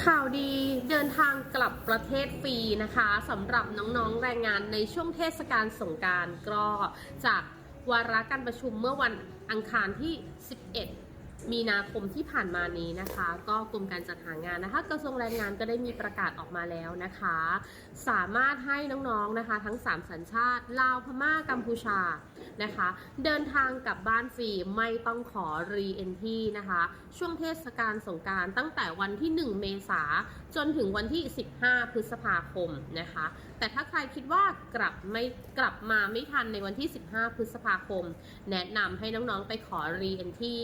ข่าวดี เดินทางกลับประเทศฟรีนะคะ สำหรับน้องๆแรงงานในช่วงเทศกาลสงกรานต์ ก็จากวาระการประชุมเมื่อวันอังคารที่สิบเอ็ดมีนาคมที่ผ่านมานี้นะคะ ก็กรมการจัดหางานนะคะ กระทรวงแรงงานก็ได้มีประกาศออกมาแล้วนะคะ สามารถให้น้องๆนะคะ ทั้งสามสัญชาติ ลาว พม่า กัมพูชานะคะ เดินทางกลับบ้านฟรี ไม่ต้องขอ re-entry นะคะ ช่วงเทศกาลสงกรานต์ตั้งแต่วันที่หนึ่งเมษา จนถึงวันที่สิบห้าพฤษภาคมนะคะ แต่ถ้าใครคิดว่ากลับไม่ กลับมาไม่ทันในวันที่สิบห้าพฤษภาคม แนะนำให้น้องๆไปขอ re-entry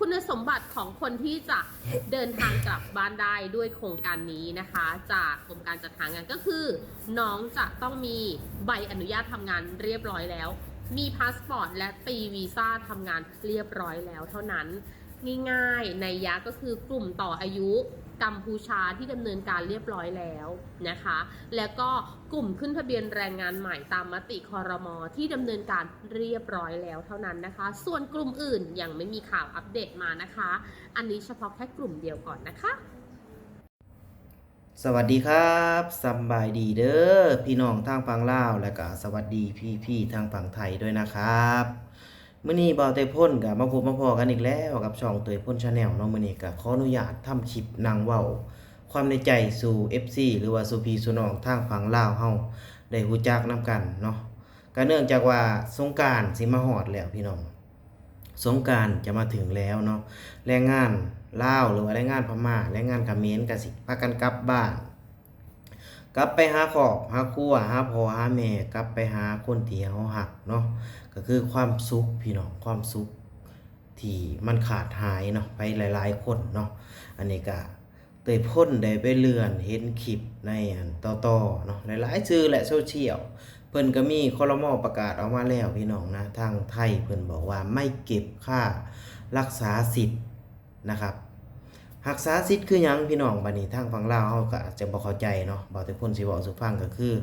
คุณสมบัติของคนที่จะเดินทางกลับบ้านได้ด้วยโครงการนี้นะคะ จากกรมการจัดหางานก็คือ น้องจะต้องมีใบอนุญาตทำงานเรียบร้อยแล้ว มีพาสปอร์ตและตีวีซ่าทำงานเรียบร้อยแล้วเท่านั้น ง่ายๆ นัยยะก็คือกลุ่มต่ออายุกัมพูชาที่ดำเนินการเรียบร้อยแล้วนะคะ แล้วก็กลุ่มขึ้นทะเบียนแรงงานใหม่ตามมติ ครม. ที่ดำเนินการเรียบร้อยแล้วเท่านั้นนะคะ ส่วนกลุ่มอื่นยังไม่มีข่าวอัปเดตมานะคะ อันนี้เฉพาะแค่กลุ่มเดียวก่อนนะคะ สวัสดีครับ สำบายดีเด้อ พี่น้องทางฝั่งลาว และก็สวัสดีพี่ๆทางฝั่งไทยด้วยนะครับ มื้อนี้บ่าวเตยพลก็มาพบมาพ้อกันอีกแล้วกับช่องเตยพล Channel เนาะ มื้อนี้ก็ขออนุญาตทำคลิปนั่งเว้าความในใจสู่ เอฟซี หรือว่าสู่พี่สู่น้องทางฝั่งลาวเฮาได้ฮู้จักนำกันเนาะ ก็เนื่องจากว่าสงกรานต์สิมาฮอดแล้วพี่น้อง สงกรานต์จะมาถึงแล้วเนาะ แรงงานลาวหรือว่าแรงงานพม่า แรงงานเขมรก็สิพากันกลับบ้าน กลับไปหาครอบหาครัว หาพ่อหาแม่ กลับไปหาคนที่เฮาฮักเนาะ ก็คือความสุขพี่น้อง ความสุขที่มันขาดหายเนาะ ไปหลายๆคนเนาะ อันนี้ก็ เตยพลได้ไปเลื่อนเห็นคลิปในอันต่อๆเนาะ หลายๆ สื่อและโซเชียล เพิ่นก็มี ครม. ประกาศออกมาแล้วพี่น้องนะ ทางไทยเพิ่นบอกว่าไม่เก็บค่ารักษาสิทธิ์นะครับ รักษาสิทธิ์คือหยังพี่น้อง บัดนี้ทางฝั่งลาวเฮาก็อาจจะบ่เข้าใจเนาะ บ่าวเตยพลสิเว้าสู่ฟังก็คือ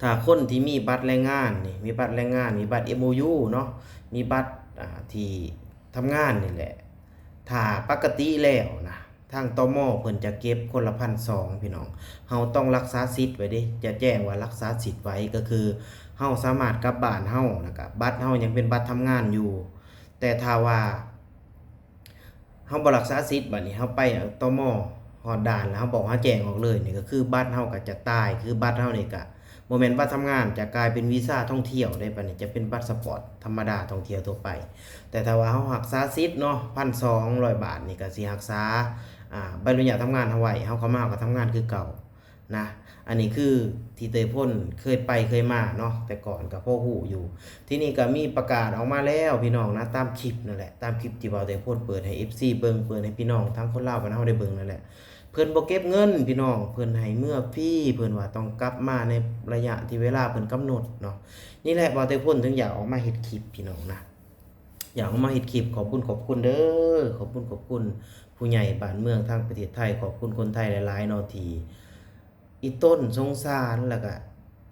ถ้าคนที่มีบัตรแรงงานนี่ มีบัตรแรงงาน มีบัตร เอ็มโอยู เนาะ มีบัตร อ่า ที่ทำงานนี่แหละ ถ้าปกติแล้วนะ ทาง ตม. เพิ่นจะเก็บคนละพันสองพี่น้อง เฮาต้องรักษาสิทธิ์ไว้เด้ จะแจ้งว่ารักษาสิทธิ์ไว้ ก็คือเฮาสามารถกลับบ้านเฮา แล้วก็บัตรเฮายังเป็นบัตรทำงานอยู่ แต่ถ้าว่าเฮาบ่รักษาสิทธิ์ บัดนี้เฮาไป ตม. ฮอดด่านแล้วเฮาบอก เฮาแจ้งออกเลย นี่ก็คือบัตรเฮาก็จะตาย คือบัตรเฮานี่ก็บ่แม่นบัตรทำงาน จะกลายเป็นวีซ่าท่องเที่ยวเด้ บัดนี้จะเป็นพาสปอร์ตธรรมดาท่องเที่ยวทั่วไป แต่ถ้าว่าเฮารักษาสิทธิ์เนาะ พันสองร้อยบาทนี่ก็สิรักษา อ่า ใบอนุญาตทำงานเฮาไว้ เฮาเข้ามาเฮาก็ทำงานคือเก่านะ อันนี้คือที่เตยพลเคยไปเคยมาเนาะ แต่ก่อนก็พอฮู้อยู่ ทีนี้ก็มีประกาศออกมาแล้วพี่น้องนะ ตามคลิปนั่นแหละ ตามคลิปที่บ่าวเตยพลเปิดให้ เอฟซี เบิ่ง เปิดให้พี่น้องทางคนลาวบ้านเฮาได้เบิ่งนั่นแหละ เพิ่นบ่เก็บเงินพี่น้อง เพิ่นให้เมือฟรี เพิ่นว่าต้องกลับมาในระยะที่เวลาเพิ่นกำหนดเนาะ นี่แหละบ่าวเตยพลถึงอยากออกมาเฮ็ดคลิปพี่น้องนะ อยากออกมาเฮ็ดคลิปขอบบุญขอบคุณเด้อ ขอบบุญขอบคุณผู้ใหญ่บ้านเมืองทางประเทศไทย ขอบคุณคนไทยหลายๆเนาะ ที่อีต้นสงสาร แล้วก็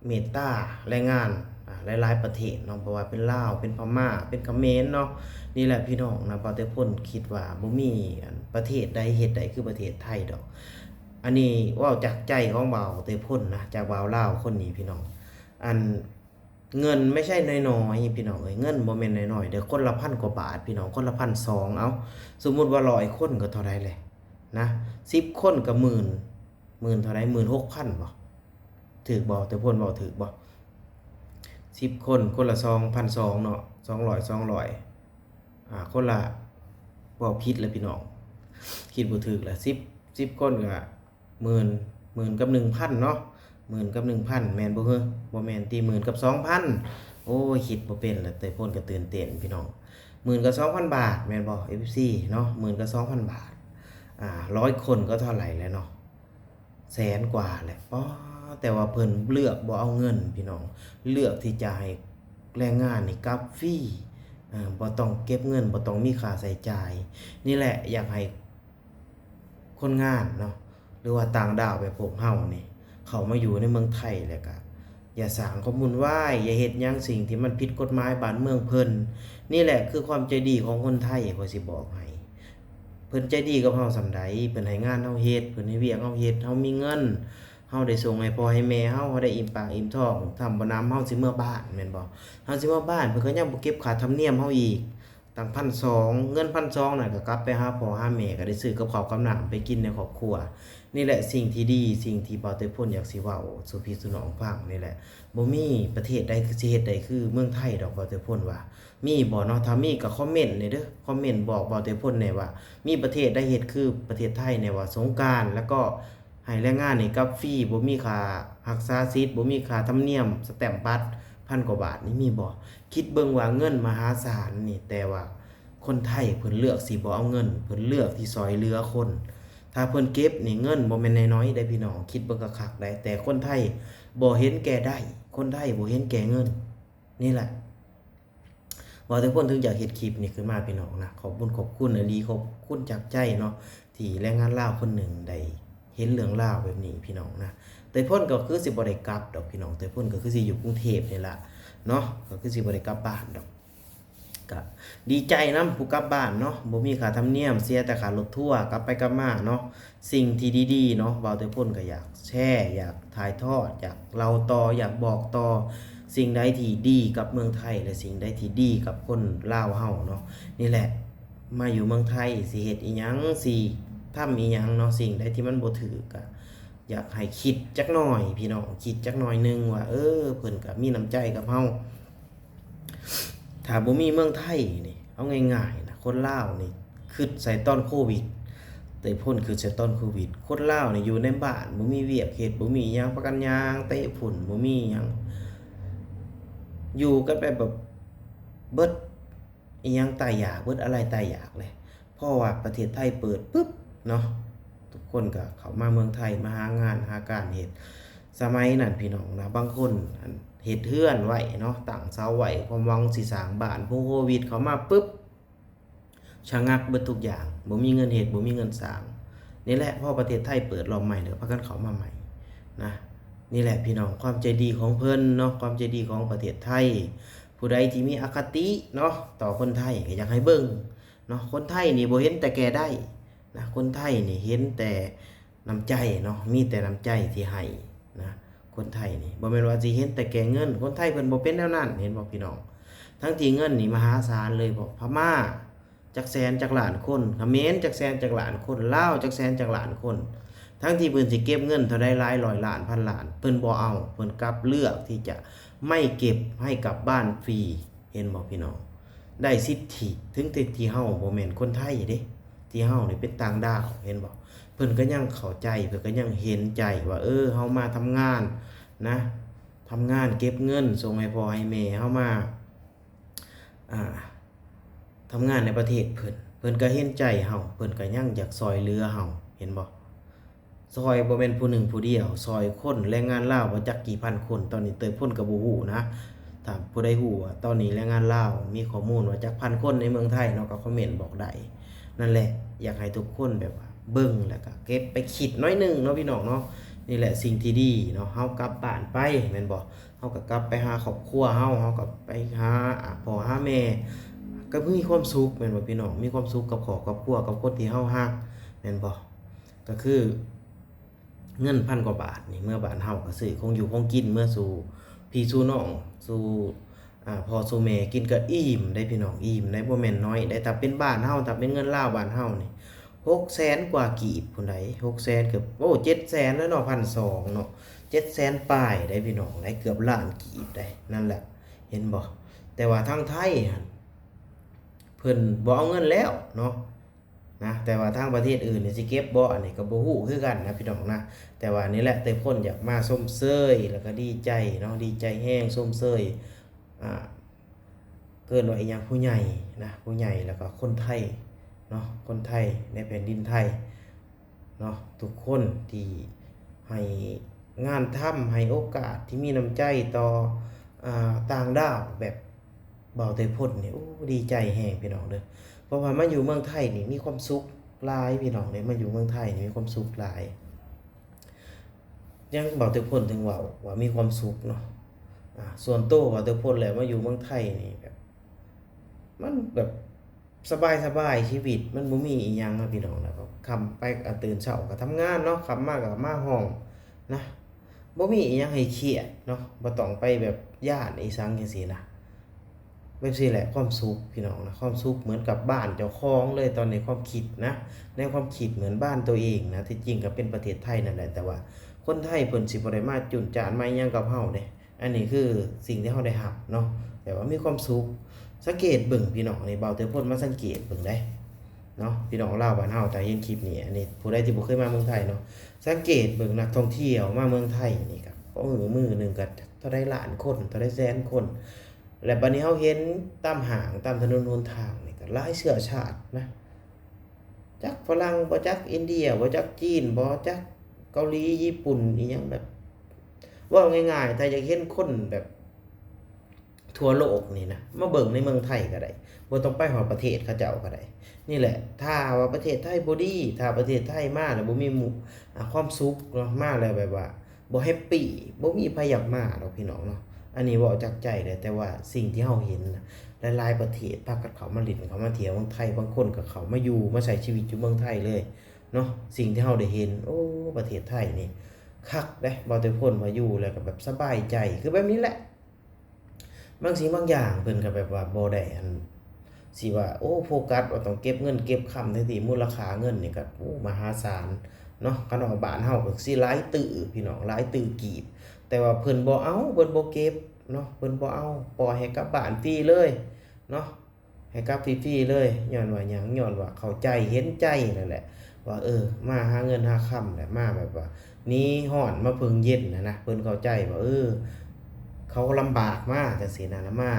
เมตตาแรงงาน อ่า หลายๆประเทศเนาะ บ่ว่าเป็นลาว เป็นพม่า เป็นเขมรเนาะ นี่แหละพี่น้องนะ บ่าวเตยพลคิดว่าบ่มี อัน ประเทศใดเฮ็ดได้คือประเทศไทยดอก อันนี้เว้าจากใจของบ่าวเตยพลนะ จากบ่าวลาวคนนี้พี่น้อง อัน เงินไม่ใช่น้อยๆ พี่น้องเอ้ย เงินบ่แม่นน้อยๆเด้อ คนละพันกว่าบาทพี่น้อง คนละพันสอง เอ้า สมมุติว่าร้อยคนก็เท่าใดแหละนะ สิบคนก็หมื่น หมื่นเท่าใด หมื่นหกพันบ่ ถืกบ่ เตยพลเว้าถืกบ่ สิบคน คนละสอง พันสองเนาะ สองร้อย สองร้อย อ่า คนละ เว้าผิดแล้วพี่น้อง คิดบ่ถืกแล้ว สิบ สิบคนก็ หมื่น หมื่นกับหนึ่งพันเนาะ หมื่นกับหนึ่งพัน แม่นบ่เฮ้อ บ่แม่นติ หมื่นกับสองพัน โอ้ย คิดบ่เป็นแล้ว เตยพลก็ตื่นเต้นพี่น้อง หมื่นกับสองพันบาท แม่นบ่ เอฟซี เนาะ หมื่นกับสองพันบาท อ่า ร้อยคนก็เท่าไหร่แล้วเนาะ แสนกว่าแหละ ป๊า แต่ว่าเพิ่นเลือกบ่เอาเงินพี่น้อง เลือกที่จะให้แรงงานนี่กลับฟรี อ่า บ่ต้องเก็บเงิน บ่ต้องมีค่าใช้จ่าย นี่แหละอยากให้ คนงานเนาะ หรือว่าต่างด้าวแบบพวกเฮานี่ เข้ามาอยู่ในเมืองไทยแล้วก็ อย่าสร้างความวุ่นวาย อย่าเฮ็ดหยังสิ่งที่มันผิดกฎหมายบ้านเมืองเพิ่น นี่แหละคือความใจดีของคนไทย ข้อยสิบอกให้ ເພິ່ນໃຈດີກັບເຮົາສ່ຳໃດ, ເພິ່ນໃຫ້ງານເຮົາເຮັດ, ເພິ່ນໃຫ້ວຽກເຮົາເຮັດ, ເຮົາມີເງິນ, ເຮົາໄດ້ສົ່ງໃຫ້ພໍ່ໃຫ້ແມ່ເຮົາ, ເຮົາໄດ້ອີ່ມປາກອີ່ມທ້ອງ, ຖ້າບໍ່ນຳເຮົາຊິເມືອບ້ານ ແມ່ນບໍ່? ເຮົາຊິເມືອບ້ານ ເພິ່ນກໍຍັງບໍ່ເກັບຄ່າທຳນຽມເຮົາອີກ ຕັ້ງພັນສອງ ເງິນພັນສອງນັ້ນກໍກັບໄປຫາພໍ່ຫາແມ່ ກໍໄດ້ຊື້ກັບເຂົ້າກັບນ້ຳໄປກິນໃນຄອບຄົວ. ນີ້ແຫຼະສິ່ງທີ່ດີ ສິ່ງທີ່ບ່າວເຕີພົນຢາກຊິເວົ້າສູ່ພີ່ສູ່ນ້ອງຟັງນີ້ແຫຼະ. ບໍ່ມີປະເທດໃດຄືຊິເຮັດໄດ້ຄືເມືອງໄທດອກ ບ່າວເຕີພົນວ່າ. ມີບໍ່ເນາະ? ຖ້າມີກໍຄອມເມັນແດ່ເດີ, ຄອມເມັນບອກບ່າວເຕີພົນແດ່ວ່າ ມີປະເທດໃດເຮັດຄືປະເທດໄທແດ່ວ່າ ສົງການ ແລ້ວກໍ ໃຫ້ແຮງງານນີ້ກັບຟຣີ ບໍ່ມີຄ່າຮັກສາສິດ, ບໍ່ມີຄ່າທຳນຽມສະແຕັມບັດ ພັນກວ່າບາດນີ້ມີບໍ່? ຄິດເບິ່ງວ່າເງິນມະຫາສານນີ້ ແຕ່ວ່າຄົນໄທເພິ່ນເລືອກຊິບໍ່ເອົາເງິນ, ເພິ່ນເລືອກທີ່ຊ່ອຍເຫຼືອຄົນ. ຖ້າເພິ່ນເກັບນີ້ເງິນບໍ່ແມ່ນນ້ອຍໆເດ້ພີ່ນ້ອງ, ຄິດເບິ່ງຄັກໆໄດ໋. ແຕ່ຄົນໄທບໍ່ເຫັນແກ່ໄດ້, ຄົນໄທບໍ່ເຫັນແກ່ເງິນ. ນີ້ແຫຼະ ບ່າວເຕີພົນເຖິງຢາກເຮັດຄລິບນີ້ຂຶ້ນມາພີ່ນ້ອງນະ, ຂອບບຸນຂອບຄຸນອີ່ຫຼີ, ຂອບຄຸນຈາກໃຈເນາະ ທີ່ແຮງງານລາວຄົນໜຶ່ງໄດ້ເຫັນເລື່ອງລາວແບບນີ້ພີ່ນ້ອງນະ. ເຕີພົນກໍຄືຊິບໍ່ໄດ້ກັບດອກພີ່ນ້ອງ, ເຕີພົນກໍຄືຊິຢູ່ກຸງເທບນີ້ລະເນາະ, ກໍຄືຊິບໍ່ໄດ້ກັບບ້ານດອກ. ກະດີໃຈນຳຜູ້ກັບບ້ານເນາະ, ບໍ່ມີຄ່າທຳນຽມ, ເສຍແຕ່ຄ່າລົດທົວກັບໄປກັບມາເນາະ. ສິ່ງທີ່ດີໆເນາະ ບ່າວເຕີພົນກໍຢາກແຊ ຢາກຖ່າຍທອດ ຢາກເລົ່າຕໍ່ ຢາກບອກຕໍ່ ສິ່ງໃດທີ່ດີກັບເມືອງໄທ ແລະ ສິ່ງໃດທີ່ດີກັບຄົນລາວເຮົາເນາະ. ນີ້ແຫຼະ ມາຢູ່ເມືອງໄທຊິເຮັດອີ່ຫຍັງ ຊິທຳອີ່ຫຍັງເນາະ, ສິ່ງໃດທີ່ມັນບໍ່ຖືກກະຢາກໃຫ້ຄິດຈັກໜ້ອຍພີ່ນ້ອງ, ຄິດຈັກໜ້ອຍໜຶ່ງວ່າ ເອີ ເພິ່ນກະມີນ້ຳໃຈກັບເຮົາ. ຖ້າບໍ່ມີເມືອງໄທນີ້ ເອົາງ່າຍໆນະ ຄົນລາວນີ້ ຄິດໃສ່ຕອນໂຄວິດ, ເຕີພົນຄິດໃສ່ຕອນໂຄວິດ. ຄົນລາວນີ້ຢູ່ໃນບ້ານ ບໍ່ມີວຽກເຮັດ ບໍ່ມີຫຍັງ ພາກັນຍ່າງເຕະຝຸ່ນ ບໍ່ມີຫຍັງ, ຢູ່ກັນໄປແບບເບິດອີ່ຫຍັງຕາຍຢາກ ເບິດອາໄລຕາຍຢາກເລີຍ. ເພາະວ່າປະເທດໄທເປີດປຶບເນາະ ທຸກຄົນກໍເຂົ້າມາເມືອງໄທ ມາຫາງານຫາການເຮັດ. ສະໄໝນັ້ນພີ່ນ້ອງນະ ບາງຄົນ ອັນ ເຮັດເຮືອນໄວ້ເນາະ ຕັ້ງເສົາໄວ້ ຄວາມຫວັງຊິສ້າງບ້ານ, ໂຄວິດເຂົ້າມາປຶບ ຊະງັກເບິດທຸກຢ່າງ, ບໍ່ມີເງິນເຮັດ ບໍ່ມີເງິນສ້າງ. ນີ້ແຫຼະ ພໍປະເທດໄທເປີດລອບໃໝ່ແລ້ວ ພາກັນເຂົ້າມາໃໝ່ນະ. ນີ້ແຫຼະພີ່ນ້ອງ ຄວາມໃຈດີຂອງເພິ່ນເນາະ ຄວາມໃຈດີຂອງປະເທດໄທ. ຜູ້ໃດທີ່ມີອະຄະຕິເນາະ ຕໍ່ຄົນໄທ ກໍຢາກໃຫ້ເບິ່ງເນາະ, ຄົນໄທນີ້ບໍ່ເຫັນແຕ່ແກ່ໄດ້ນະ, ຄົນໄທນີ້ເຫັນແຕ່ ນ້ຳໃຈເນາະ ມີແຕ່ນ້ຳໃຈທີ່ໃຫ້ນະ. ຄົນໄທນີ້ບໍ່ແມ່ນວ່າຊິເຫັນແຕ່ແກ່ເງິນ, ຄົນໄທເພິ່ນບໍ່ເປັນແນວນັ້ນ ເຫັນບໍ່ພີ່ນ້ອງ? ທັງທີ່ເງິນນີ້ມະຫາສານເລີຍ ພະມ້າຈັກແສນຈັກລ້ານຄົນ, ຂະເໝນຈັກແສນຈັກລ້ານຄົນ, ລາວຈັກແສນຈັກລ້ານຄົນ, ທັງທີ່ເພິ່ນຊິເກັບເງິນເທົ່າໃດຫຼາຍຮ້ອຍລ້ານພັນລ້ານ ເພິ່ນບໍ່ເອົາ, ເພິ່ນກັບເລືອກທີ່ຈະໄມ່ເກັບ ໃຫ້ກັບບ້ານຟຣີ. ເຫັນບໍ່ພີ່ນ້ອງ? ໄດ້ສິດທິ ເຖິງແຕ່ທີ່ເຮົາບໍ່ແມ່ນຄົນໄທເດ້ ທີ່ເຮົານີ້ເປັນຕ່າງດ້າວ ເຫັນບໍ່? ເພິ່ນກໍຍັງເຂົ້າໃຈ ເພິ່ນກໍຍັງເຫັນໃຈວ່າ ເອີ ເຮົາມາທຳງານນະ ທຳງານເກັບເງິນສົ່ງໃຫ້ພໍ່ໃຫ້ແມ່ ເຮົາມາ ອ່າ ທຳງານໃນປະເທດເພິ່ນ ເພິ່ນກໍເຫັນໃຈເຮົາ ເພິ່ນກໍຍັງຢາກຊ່ອຍເຫຼືອເຮົາ ເຫັນບໍ່? ຊ່ອຍບໍ່ແມ່ນຜູ້ໜຶ່ງຜູ້ດຽວ ຊ່ອຍຄົນ ແຮງງານລາວບໍ່ຈັກກີ່ພັນຄົນ ຕອນນີ້ເຕີພົນກໍບໍ່ຮູ້ນະ. ຖ້າຜູ້ໃດຮູ້ວ່າຕອນນີ້ແຮງງານລາວມີຂໍ້ມູນວ່າຈັກພັນຄົນໃນເມືອງໄທເນາະ ກໍຄອມເມັນບອກໄດ້. ນັ້ນແຫຼະ ຢາກໃຫ້ທຸກຄົນແບບວ່າເບິ່ງ ແລ້ວກໍເກັບໄປຄິດໜ້ອຍໜຶ່ງເນາະພີ່ນ້ອງເນາະ. ນີ້ແຫຼະສິ່ງທີ່ດີເນາະ ເຮົາກັບບ້ານໄປແມ່ນບໍ່? ເຮົາກໍກັບໄປຫາຄອບຄົວເຮົາ ເຮົາກໍໄປຫາ ອາ ພໍ່ຫາແມ່ ກໍມີຄວາມສຸກແມ່ນບໍ່ພີ່ນ້ອງ? ມີຄວາມສຸກກັບຄອບກັບຄົວ ກັບຄົນທີ່ເຮົາຮັກແມ່ນບໍ່? ກໍຄືເງິນພັນກວ່າບາດນີ້ ເມືອບ້ານເຮົາກໍຊື້ຂອງຢູ່ຂອງກິນເມືອສູ່ພີ່ສູ່ນ້ອງ ສູ່ ອ່າ ພໍ່ສູ່ແມ່ກິນກໍອີ່ມໄດ໋ພີ່ນ້ອງ ອີ່ມໄດ໋ ບໍ່ແມ່ນໜ້ອຍໄດ໋. ຖ້າເປັນບ້ານເຮົາ ຖ້າເປັນເງິນລາວບ້ານເຮົານີ້ ຫົກແສນກວ່າກີບພຸ້ນໃດ໋ ຫົກແສນເກືອບ ໂອ້ ເຈັດແສນແລ້ວເນາະ ພັນສອງເນາະ ເຈັດແສນປາຍໄດ໋ພີ່ນ້ອງ ໄດ້ເກືອບລ້ານກີບໄດ໋. ນັ້ນແຫຼະ ເຫັນບໍ່? ແຕ່ວ່າທາງໄທຫັ້ນ ເພິ່ນບໍ່ເອົາເງິນແລ້ວເນາະ ນະ ແຕ່ວ່າທາງປະເທດອື່ນນີ້ຊິເກັບບໍ່ ອັນນີ້ກໍບໍ່ຮູ້ຄືກັນນະພີ່ນ້ອງນະ. ແຕ່ວ່ານີ້ແຫຼະ ເຕີພົນຢາກມາຊົມເຊີຍ ແລ້ວກໍດີໃຈເນາະ ດີໃຈແຮງ ຊົມເຊີຍ ອ່າ ເອີ້ນວ່າອີ່ຫຍັງ ຜູ້ໃຫຍ່ນະ ຜູ້ໃຫຍ່ ແລ້ວກໍຄົນໄທເນາະ ຄົນໄທໃນແຜ່ນດິນໄທເນາະ ທຸກຄົນທີ່ໃຫ້ງານທຳ ໃຫ້ໂອກາດ ທີ່ມີນ້ຳໃຈຕໍ່ ອ່າ ຕ່າງດ້າວແບບ ບ່າວເຕີພົນນີ້ ໂອ້ ດີໃຈແຮງພີ່ນ້ອງເດີ. ເພາະວ່າມາຢູ່ເມືອງໄທນີ້ມີຄວາມສຸກຫຼາຍພີ່ນ້ອງເດີ ມາຢູ່ເມືອງໄທນີ້ມີຄວາມສຸກຫຼາຍ. ຍັງບ່າວເຕີພົນເຖິງເວົ້າວ່າມີຄວາມສຸກເນາະ ອາ ສ່ວນໂຕບ່າວເຕີພົນແລ້ວມາຢູ່ເມືອງໄທນີ້ແບບ ມັນແບບ ສະບາຍໆ ຊີວິດມັນບໍ່ມີອີ່ຫຍັງນະພີ່ນ້ອງນະ. ຄ່ຳໄປ ອາ ຕື່ນເຊົ້າກໍທຳງານເນາະ, ຄ່ຳມາກໍມາຫ້ອງນະ, ບໍ່ມີອີ່ຫຍັງໃຫ້ຄຽດເນາະ, ບໍ່ຕ້ອງໄປແບບຢ້ານອີ່ຫຍັງຈັ່ງຊີ້ນະ. ແບບຊີ້ແຫຼະຄວາມສຸກພີ່ນ້ອງນະ, ຄວາມສຸກເໝືອນກັບບ້ານເຈົ້າຂອງເລີຍ. ຕອນໃນຄວາມຄິດນະ, ໃນຄວາມຄິດເໝືອນບ້ານຕົວເອງນະ, ທີ່ຈິງກໍເປັນປະເທດໄທນັ້ນແຫຼະ, ແຕ່ວ່າຄົນໄທເພິ່ນຊິບໍ່ໄດ້ມາຈູນຈານມາຫຍັງກັບເຮົາເດ້. ອັນນີ້ຄືສິ່ງທີ່ເຮົາໄດ້ຮັບເນາະ, ແຕ່ວ່າມີຄວາມສຸກ. ສັງເກດເບິ່ງພີ່ນ້ອງ, ນີ້ ບ່າວເຕີພົນມາສັງເກດເບິ່ງໄດ໋ເນາະ, ພີ່ນ້ອງລາວບ້ານເຮົາ ຖ້າເຫັນຄລິບນີ້, ອັນນີ້ຜູ້ໃດທີ່ບໍ່ເຄີຍມາເມືອງໄທເນາະ, ສັງເກດເບິ່ງນັກທ່ອງທ່ຽວມາເມືອງໄທນີ້ກໍ ມື້ໜຶ່ງກໍເທົ່າໃດລ້ານຄົນ ເທົ່າໃດແສນຄົນ. ແລະ ບັດນີ້ເຮົາເຫັນຕາມຫ້າງ ຕາມຖະໜົນຫົນທາງນີ້ກໍຫຼາຍເຊື້ອຊາດນະ, ຈັກຝຣັ່ງບໍ ຈັກອິນເດຍບໍ ຈັກຈີນບໍ ຈັກເກົາຫຼີ ຍີ່ປຸ່ນ ອີ່ຫຍັງ. ແບບ ເວົ້າງ່າຍໆ ຖ້າຢາກເຫັນຄົນແບບທົ່ວໂລກນີ້ນະ, ມາເບິ່ງໃນເມືອງໄທກໍໄດ້, ບໍ່ຕ້ອງໄປຮອດປະເທດເຂົາເຈົ້າກໍໄດ້. ນີ້ແຫຼະ ຖ້າວ່າປະເທດໄທບໍ່ດີ, ຖ້າປະເທດໄທມາແລ້ວບໍ່ມີໝູ່ ອາ ຄວາມສຸກເນາະ, ມາແລ້ວແບບວ່າ ບໍ່ແຮັບປີ, ບໍ່ມີໃຜຢາກມາດອກພີ່ນ້ອງເນາະ. ອັນນີ້ເວົ້າຈາກໃຈເລີຍ, ແຕ່ວ່າສິ່ງທີ່ເຮົາເຫັນນະ, ຫຼາຍໆປະເທດພາກັນເຂົ້າມາຫຼິ້ນ ເຂົ້າມາທ່ຽວເມືອງໄທ, ບາງຄົນກໍເຂົ້າມາຢູ່ ມາໃຊ້ຊີວິດຢູ່ເມືອງໄທເລີຍເນາະ. ສິ່ງທີ່ເຮົາໄດ້ເຫັນ, ໂອ້ ປະເທດໄທນີ້ຄັກເດ້, ເວົ້າແຕ່ຄົນວ່າຢູ່ແລ້ວກໍແບບສະບາຍໃຈ, ຄືແບບນີ້ແຫຼະ. ບາງສິ່ງບາງຢ່າງເພິ່ນກໍແບບວ່າບໍ່ໄດ້ ອັນ ຊິວ່າ ໂອ້ ໂຟກັສວ່າຕ້ອງເກັບເງິນເກັບຄຳ ທັງທີ່ມູນລະຄ່າເງິນນີ້ກໍ ໂອ້ ມະຫາສານເນາະ. ຄັນວ່າບ້ານເຮົາກໍຊິຫຼາຍຕື້ພີ່ນ້ອງ, ຫຼາຍຕື້ກີບ, ແຕ່ວ່າເພິ່ນບໍ່ເອົາ, ເພິ່ນບໍ່ເກັບເນາະ, ເພິ່ນບໍ່ເອົາ, ປ່ອຍໃຫ້ກັບບ້ານຟຣີເລີຍເນາະ, ໃຫ້ກັບຟຣີໆເລີຍ. ຍ້ອນວ່າຫຍັງ? ຍ້ອນວ່າເຂົ້າໃຈ ເຫັນໃຈນັ້ນແຫຼະ ວ່າ ເອີ ມາຫາເງິນຫາຄຳແຫຼະ, ມາແບບວ່າ ໜີຮ້ອນມາເພິ່ງເຢັນຫັ້ນນະ, ເພິ່ນເຂົ້າໃຈວ່າ ເອີ ເຂົາລຳບາກມາຈັ່ງຊີ້ນະ, ມາ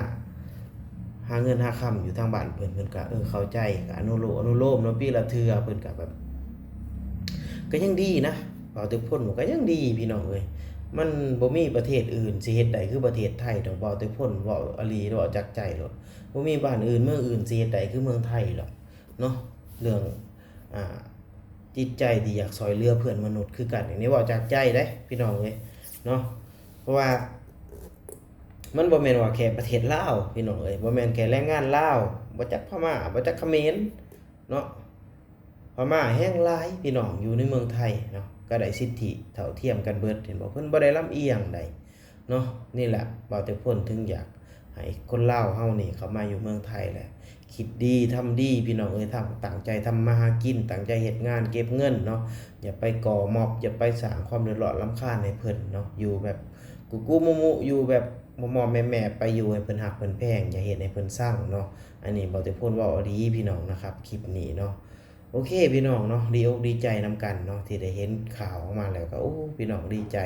ຫາເງິນຫາຄຳຢູ່ທາງບ້ານເພິ່ນ, ເພິ່ນກະ ເອີ ເຂົ້າໃຈ, ກະອະນຸໂລມ ອະນຸໂລມເນາະ, ປີລະເທື່ອ. ເພິ່ນກະແບບ ກະຍັງດີນະ, ເວົ້າແຕ່ພົ້ນກໍຍັງດີພີ່ນ້ອງເອີຍ. ມັນບໍ່ມີປະເທດອື່ນຊິເຮັດໄດ້ຄືປະເທດໄທດອກ, ເວົ້າແຕ່ພົ້ນ, ເວົ້າອີ່ຫຼີ, ເວົ້າຈາກໃຈໂລດ. ບໍ່ມີບ້ານອື່ນເມືອງອື່ນຊິເຮັດໄດ້ຄືເມືອງໄທດອກເນາະ, ເລື່ອງ ອ່າ ຈິດໃຈທີ່ຢາກຊ່ອຍເຫຼືອເພື່ອນມະນຸດຄືກັນ. ອັນນີ້ເວົ້າຈາກໃຈເດ້ພີ່ນ້ອງເອີຍເນາະ, ເພາະວ່າມັນບໍ່ແມ່ນວ່າແຄ່ປະເທດລາວພີ່ນ້ອງເອີຍ, ບໍ່ແມ່ນແຄ່ແຮງງານລາວ, ບໍ່ຈັກພະມ້າ, ບໍ່ຈັກຂະເໝນເນາະ, ພະມ້າແຮງຫຼາຍພີ່ນ້ອງ, ຢູ່ໃນເມືອງໄທເນາະ ກໍໄດ້ສິດທິເທົ່າທຽມກັນເບິດ, ເຫັນບໍ່? ເພິ່ນບໍ່ໄດ້ລຳອຽງໃດ ເນາະ. ນີ້ແຫຼະ ເວົ້າແຕ່ພົ້ນເຖິງຢາກໃຫ້ຄົນລາວເຮົານີ້ເຂົ້າມາຢູ່ເມືອງໄທແຫຼະ ຄິດດີທຳດີພີ່ນ້ອງເອີຍ, ທັງຕັ້ງໃຈທຳມາຫາກິນ, ຕັ້ງໃຈເຮັດງານເກັບເງິນເນາະ, ຢ່າໄປກໍ່ມັອບ, ຢ່າໄປສ້າງຄວາມເດືອດຮ້ອນລຳຄານໃຫ້ເພິ່ນເນາະ, ຢູ່ແບບກຸກຸມຸມຸ, ຢູ່ແບບໝໍ່ໆແມ່ໆ ໄປຢູ່ໃຫ້ເພິ່ນຮັກເພິ່ນແພງ, ຢ່າເຮັດໃຫ້ເພິ່ນຊັງເນາະ. ອັນນີ້ເວົ້າແຕ່ພົ້ນເວົ້າອີ່ຫຼີພີ່ນ້ອງນະຄັບ ຄລິບນີ້ເນາະ. ໂອເຄພີ່ນ້ອງເນາະ, ດີອົກດີໃຈນຳກັນເນາະ ທີ່ໄດ້ເຫັນຂ່າວອອກມາແລ້ວກໍ ໂອ້ ພີ່ນ້ອງດີໃຈ.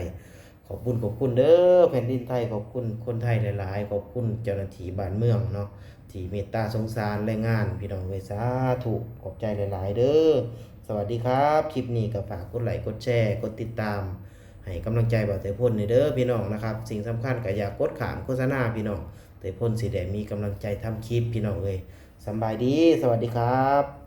ຂອບບຸນຂອບຄຸນເດີແຜ່ນດິນໄທ, ຂອບຄຸນຄົນໄທຫຼາຍໆ, ຂອບຄຸນເຈົ້າໜ້າທີ່ບ້ານເມືອງເນາະ ທີ່ເມດຕາສົງສານແລງງານ ພີ່ນ້ອງເອີຍ. ສາທຸ ຂອບໃຈຫຼາຍໆເດີ. ສະຫວັດດີຄັບ. ຄລິບນີ້ກໍຝາກກົດໄລກ໌ ກົດແຊ ກົດຕິດຕາມ ໃຫ້ກຳລັງໃຈບ່າວເຕີພົນແດ່ເດີພີ່ນ້ອງນະຄັບ. ສິ່ງສຳຄັນກໍຢ່າກົດຂ້າມໂຄສະນາພີ່ນ້ອງ, ເຕີພົນຊິໄດ້ມີກຳລັງໃຈທຳຄລິບພີ່ນ້ອງເອີຍ. ສຳບາຍດີ, ສະຫວັດດີຄັບ.